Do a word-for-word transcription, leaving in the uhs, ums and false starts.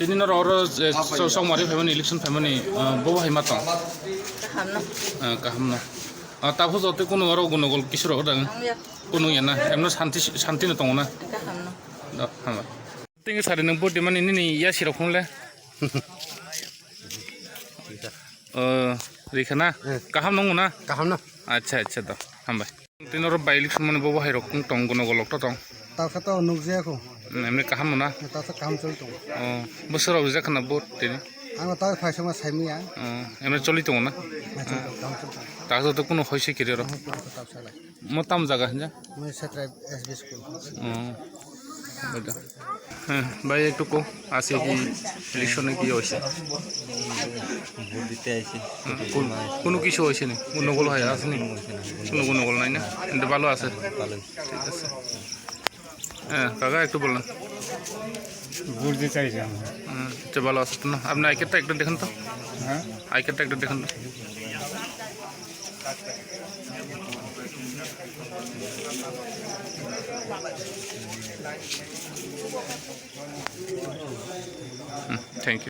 Tini no oro je so-, songmari phaimani, election phaimani, ah, bo hai ma tong? Kaham no. Ah, kaham no. Ah, ta phujo tei kunu oro gunogol kisu rok dang? Ang ya. Kunu ya na? Emno santi, santi no tongo na? Kaham no. Da, hama. Tini sari nang bodi mani nini ya sirok phone le? Oh, rikha na? Eh. Kaham nung na? Kaham no. Acha, acha, da. Hambai. Tini oro by election mani bo bahai rok tong, gunogol rok to tong. Talsa to nukjaya ko. Hmm, emni kaham no na? Talsa kaham choli tongo. Oh, bwswk rok rijak khana vote tini? Ang ta phaisa ma saimiya. Oh, emni choli tongo na? Talsa to kaham choli tongo. Talsa to kuno hoise kiri ro. Talsa lai. Mo tam jaga hinja? Mo Setrai S B school. Oh. Beda. হ্যাঁ, ভাই একটু কো, আছে কি ইলেকশনে কি হয়েছে? ভোট দিতে আইছি। হ্যাঁ, কোন, কোনো কিছু হয়েছে নি? কোনো গোল হয়, আসেনি? কোনো কোনো গোল নাই না? কিন্তু ভালো আছে। ভালো। ঠিক আছে। হ্যাঁ, কাকা একটু বলেন। ভোট দিতে আইছি আমরা। হ্যাঁ, আচ্ছা, ভালো আছে তো না? আপনি আই কার্ডটা একটু দেখেন তো। হ্যাঁ? আই কার্ডটা একটু দেখেন তো। হুম, thank you.